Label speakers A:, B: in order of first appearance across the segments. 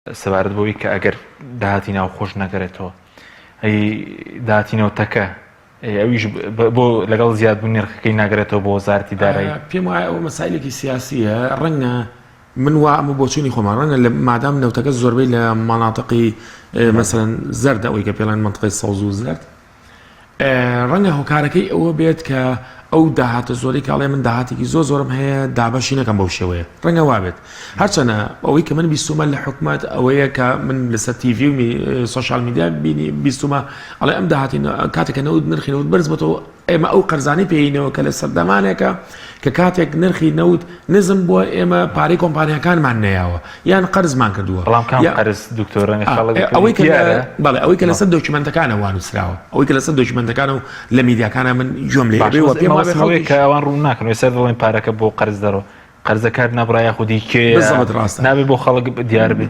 A: سەبارەت بەوەی کە ئەگەر داهاتی ناوخۆش نەگەرێتەوە ئەی داهاتی نەوتەکە ئەویش بۆ لەگەڵ زیادبوون نرخەکەی ناگرێتەوە بۆ وەزارەتی دارایی؟
B: پێم وایە ئەوە مەسایلێکی سیاسیە ڕەنگە من وا ئەمە بۆچوونی خۆمان ڕەنگە لە مادام نەوتەکە زۆربەی لە مەناتقی مەسەلەن زەردە ئەوەی کە پێڵێن مەنتقەی سەوز و زەرد ڕەنگە هۆکارەکەی ئەوە بێت کە ئەو داهاتە زۆری کاڵێ من داهاتێکی زۆر زۆرم هەیە دابەشی نەکەم بەو شێوەیە ڕەنگە وابێت هەرچەنە ئەوەی کە من بیستومە لە حکومت ئەوەیە کە من لەسەر TV و social media بینی بیستومە ئەڵێ ئەم داهاتی کاتێکە نەوت نرخی نەوت بەرز بێتەوە ئێمە ئەو قەرزانەی پێینەوە کە لە سەردەمانێکە کە کاتێک نرخی نەوت نزم بووە ئێمە پارەی کۆمپانیاکانمان نەیاوە یان قەرزمان کردووە.
A: بەڵام کام قەرز دکتۆر ڕەنگە خەڵک
B: ئەوەی کە بەڵێ ئەوەی کە لەسەر document ەکانە وا نووسراوە ئەوەی کە لەسەر document ەکانە و لە میدیاکانە من گوێم لێ بێ
A: و پێم وابێ خەڵک کە ئەوان ڕوون ناکەن ئێستا دەڵێن پارەکە بۆ قەرز دەڕۆ قەرزەکار نەبڕا یاخودی کێیە
B: بالضبط ڕاستە
A: نابێ بۆ خەڵک دیار بێ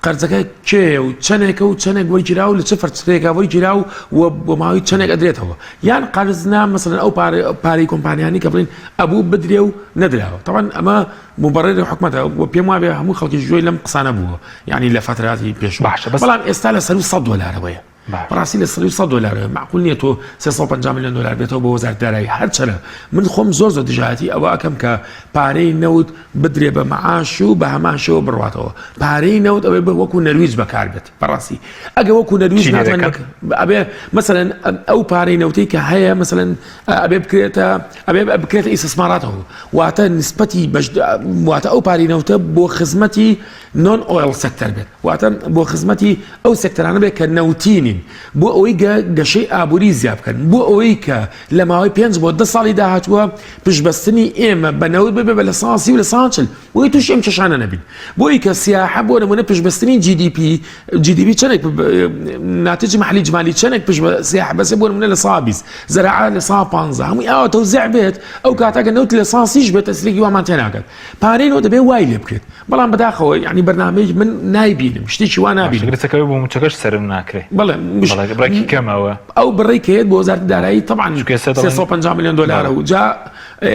B: قەرزەکە کێیە و چەندێکە و چەندێک وەرگیرا و لە چ فەرچەیەکا وەرگیرا و و بۆ ماوەی چەندێک ئەدرێتەوە یان قەرز نا مەسەلەن ئەو پارەی پارەی کۆمپانیانی کە بڵێن ئەبوو بدرێ و نەدراوە تەبعەن ئەمە موبەڕێری حکومەتە و پێم وابێ هەموو خەڵکیش گوێی لەم قسانە بووە یعنی لە فەتراتی پێشوو
A: باشە بەس
B: بەڵام ئێستا لە سەروو 100 دۆلارەوەیە بەڕاستی لە سەروو 100 دۆلارەوە معقول نییە تۆ 350 میلیۆن دۆلار بێتەوە بۆ وەزارەتی دارایی هەرچەنە من خۆم زۆر زۆر دژایەتی ئەوە ئەکەم کە پارەی نەوت بدرێ بە معاش و بە هەمان شێوە بڕواتەوە پارەی نەوت ئەوێ بە وەکو نەرویج بەکار بێت بەڕاستی ئەگە وەکو نەرویج ناتوانن ئەبێ مەسەلەن ئەو پارەی نەوتەی کە هەیە مەسەلەن ئەبێ بکرێتە ئەبێ بکرێتە ئیسسماراتەوە واتە نسبەتی واتە ئەو پارەی نەوتە بۆ خزمەتی non oil sector بێت واتە بۆ خزمەتی ئەو سێکتەرانە بێت کە نەوتی نین بۆ ئەوەی گەشەی ئابووری زیاد بکەن بۆ ئەوەی کە لە ماوەی پێنج بۆ دە ساڵی داهاتووە پشتبەستنی ئێمە بە نەوت ببێ بە 30% و 40% بۆی تووشی ئەم کێشانە نەبین بۆی کە سیاحە بۆ نمونە پشتبەستنی GDP GDP چەندێک ناتجی محلی جمالی چەندێک پشت بە سیاحە بەسێ بۆ نمونە 20% زراعە 15% هەمووی ئاوە تەوزیع بێت ئەو کاتەکە نەوت لە ساسیش بێت تەسریکی وامان تێناکات پارەی نەوت دەبێ وای لێ بکرێت بەڵام بەداخەوە یعنی بەرنامەی من نایبینم شتێکی وا نابینم.
A: گرفتەکە بۆ مووچەکەش سەرم ناکرێ.
B: بەڵێ
A: بڕێکی کەمەوە.
B: ئەو بڕەی کە یەت بۆ وەزارەتی دارایی تەبعەن 350 ملیۆن دۆلارە و جا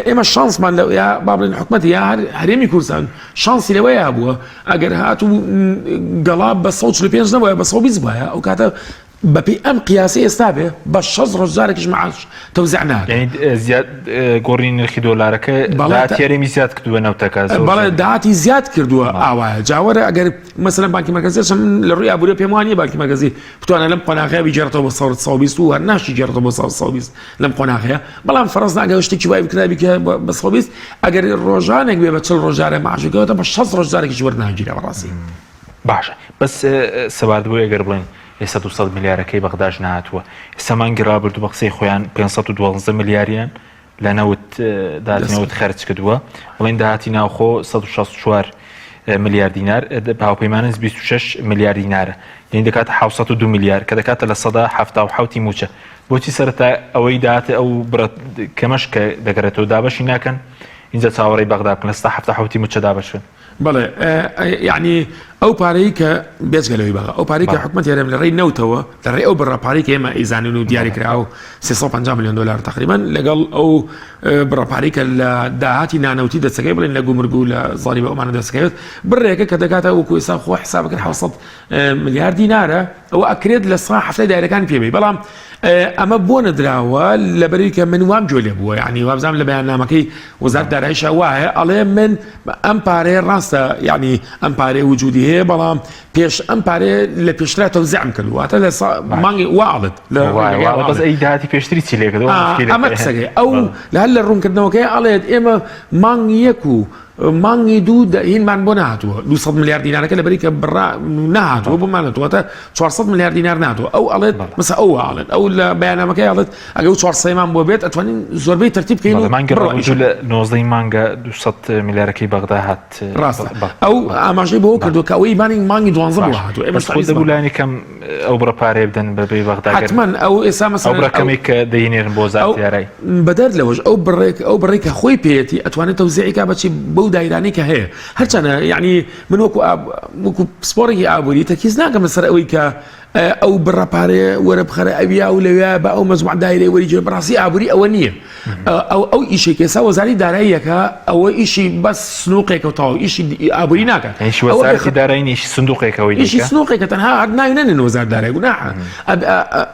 B: ئێمە شانسمان لە یا با بڵێن حکومەت یا هەر هەرێمی کوردستان شانسی لەوەیە بووە ئەگەر هاتوو گەڵا بە 145 نەبووە بە 120 بووایە ئەو کاتە بەپێی ئەم قیاسەی ئێستا بێ بە 60 ڕۆژ جارێکیش معاش تەوزیع ناکەن.
A: یعنی زیاد گۆڕینی نرخی دۆلارەکە داهاتی هەرێمی زیاد کردووە نەوتەکە زۆر
B: بەڵێ داهاتی زیاد کردووە ئاوایە جاوەرە ئەگەر مەسەلەن بانکی مەرکەزی چەند من لە ڕووی ئابووریەوە پێم وانییە بانکی مەرکەزی بتوانێت لەم قۆناغەیە بیگێڕێتەوە بۆ 120 و هەر ناشیگێڕێتەوە بۆ 120 لەم قۆناغەیە بەڵام فەرەز ناگە شتێکی وای بکرابی کە بە 120 ئەگەر ڕۆژانێک بێ بە 40 ڕۆژارە معاشەکەوەتە بە 60 ڕۆژ جارێکیش وەرناگیرێ بەڕاستی.
A: باشە بەس سەبارەت بۆی ئەگەر بڵێن ئێستا 200 ملیارەکەی بەغداش نەهاتووە ئێستا مانگی ڕابردوو بە قسەی خۆیان 512 ملیاریان لە نەوت داهاتی نەوت خەرج کردووە بڵێن داهاتی ناوخۆ 164 ملیار دینار هاوپەیمانس 26 ملیار دینارە یعنی دەکاتە 702 ملیار کە دەکاتە لە سەدا 77 موچە بۆچی سەرەتا ئەوەی داهاتێ ئەو بڕە کەمەش کە دەگەڕێتەوە دابەشی ناکەن اینجا چاوەڕێی بەغدا بکەن لە سەدا 77 موچە دابەشن
B: بەڵێ یعنی ئەو پارەی کە بێجگە لەوەی بەغا ئەو پارەی کە حکومەت هەرێم لە ڕێی نەوتەوە لە ڕێی ئەو بڕە پارەی کە ئێمە ئەیزانین و دیاری کراوە 350 میلیۆن دلار تقریبا لەگەڵ ئەو بڕە پارەی کە لە داهاتی نانەوتی دەستەکەی بڵێن لە گومرگ و لە زاریبە ئەومانە دەستەکەوێت بڕێکە کە دەگاتە وەکو ئێستا خۆ حساب بکەن 700 ملیار دینارە ئەوە ئەکرێت لە سا هەفتای دایرەکان پێ بی بەڵام ئەمە بۆ نەدراوە لەبەری کە من وام گوێ لێ بووە یعنی وابزانام لە بەیاننامەکەی وەزارەت داراییشا وایە ئەڵێ من ئەم پارەیە ڕاستە یعنی ئەم پارەیە وجودی هەیە بەڵام پێش ئەم پارەیە لە پێشترا تەوزیعم کرد واتە لە مانگی وا ئەڵێت لە
A: بەس ئەی داهاتی پێشتری چی لێ کردەوە
B: ئەمە قسەکەی ئەو لە هەر لە ڕوونکردنەوەکەی ئەڵێت ئێمە مانگی یەک و مانگی دوو دە هینمان بۆ نەهاتووە 200 ملیار دینارەکە لەبەری کە بڕا نەهاتووە بۆمان هاتووە 400 ملیار دینار ناتوە ئەو ئەڵێت مەسە ئەو ئاڵێت ئەو لە بەیاننامەکەی ئەڵێت ئەگە ئەو 400 مان بۆ بێت ئەتوانین زۆربەی تەرتیب بکەین و
A: مانگی ڕابردوو لە 19 مانگە 200 ملیارەکەی بەغدا هات
B: ڕاستە ئەو ئاماژەی بەوە کردو کە ئەوەی مانگی مانگی دوانزە بۆ هاتووە
A: ئێمە خۆ دەبوو لانی کەم ئەو بڕە پارەیە بدەن بە بێ بەغدا
B: حتمما ئەو ئێستا مەسەلەن
A: ئەو بڕە کەمێک کە دەینێرن بۆ وەزارەتی دارایی
B: بەدەر لەوەش ئەو بڕێک ئەو بڕێک کە خۆی پێیەتی ئەتوانێت تەوزیعی کا بەچی بەو دایرانەی کە هەیە هەرچەنە یعنی من وەکو وەکو پسپۆڕێکی ئابووری تەرکیز ناکەم لەسەر ئەوەی کە. ئەو بڕە پارەیە وەرە بخەرە ئەویا و لەویا بە ئەو مەجموع دایرەی وەریگرە بەڕاستی ئابووری ئەوە نییە ئەو ئەو ئیشێک ئێستا وەزاری داراییەکە ئەوە ئیشی بەس سنووقێکە و تەواو ئیشی ئابووری ناکات
A: ئیشی وەزارەتی دارایی نییە، ئیشی سندوقێکەوەی
B: ئیشی سنووقێکە تەنها هەر ناوی نەنێن وەزارەت دارایی گوناحە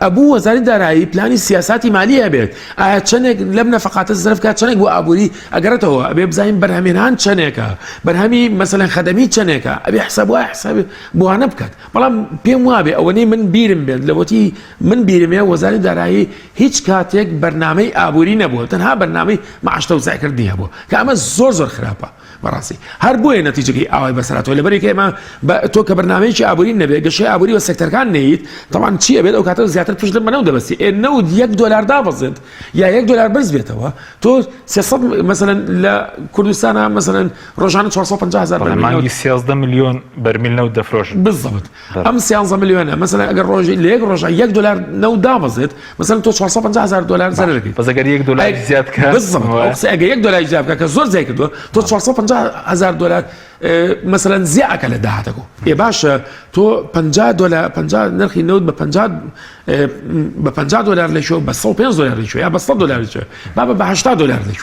B: ئەبوو وەزاری دارایی پلانی سیاساتی مالی هەبێت ئایا چەندێک لەم نەفەقاتە زرف کات چەندێک بۆ ئابووری ئەگەڕێتەوە ئەبێ بزانین بەرهەمێنان چەندێکە بەرهەمی مەسەلەن خەدەمی چەندێکە ئەبێ حساب وایە حساب بۆوانە بکات بەڵام پێم وابێ ئەوەنەی من بیرم بێت لەوەتی من بیرم هەیە وەزاری دارایی هیچ کاتێک بەرنامەی ئابووری نەبووە تەنها بەرنامەی معاش تەوزیعکردنی هەبووە کە ئەمە زۆر زۆر خراپە بەڕاستی هەر بۆیە نەتیجەکەی ئاوای بەسەراتەوە لەبەرێک ئێمە تۆ کە بەرنامەیەکی ئابووری نەبێ گەشەی ئابووری بە سێکتەرەکان نەیت تەوان چی ئەبێت ئەو کاتە زیاتر پشت بە نەوت دەبەستی ئێ نەوت یەک دۆلار دابەزێت یا یەک دۆلار بەرز بێتەوە تۆ 300 مەسەلەن لە کوردستانە مەسەلەن ڕۆژانە 450 هزار بەرمیل
A: مانگی 13 ملیۆن بەرمیل نەوت دەفرۆشن
B: بالضبط ئەم 13 ملیۆنە مەسەلەن ئەگەر ڕۆژی لە یەک ڕۆژە یەک دۆلار نەوت دابەزێت مەسەلەن تۆ 450 هزار دۆلار زەرەر دەکەیت
A: بەس ئەگەر یەک دۆلار زیاد کە
B: بالضبط ئەو قسەی ئەگەر یەک دۆلار زیاد بکە کە زۆر زیاد کردووە تۆ 450 هزار دۆلار مەسەلەن زیاکە لە داهاتەکە ئێ باشە تۆ 50 دۆلار 50 نرخی نەوت بە 50 بە 50 دۆلار لە شۆ بە 105 دۆلار لە شۆ یا بە 100 دۆلار لە شۆ بابە بە 80 دۆلار لە شۆ.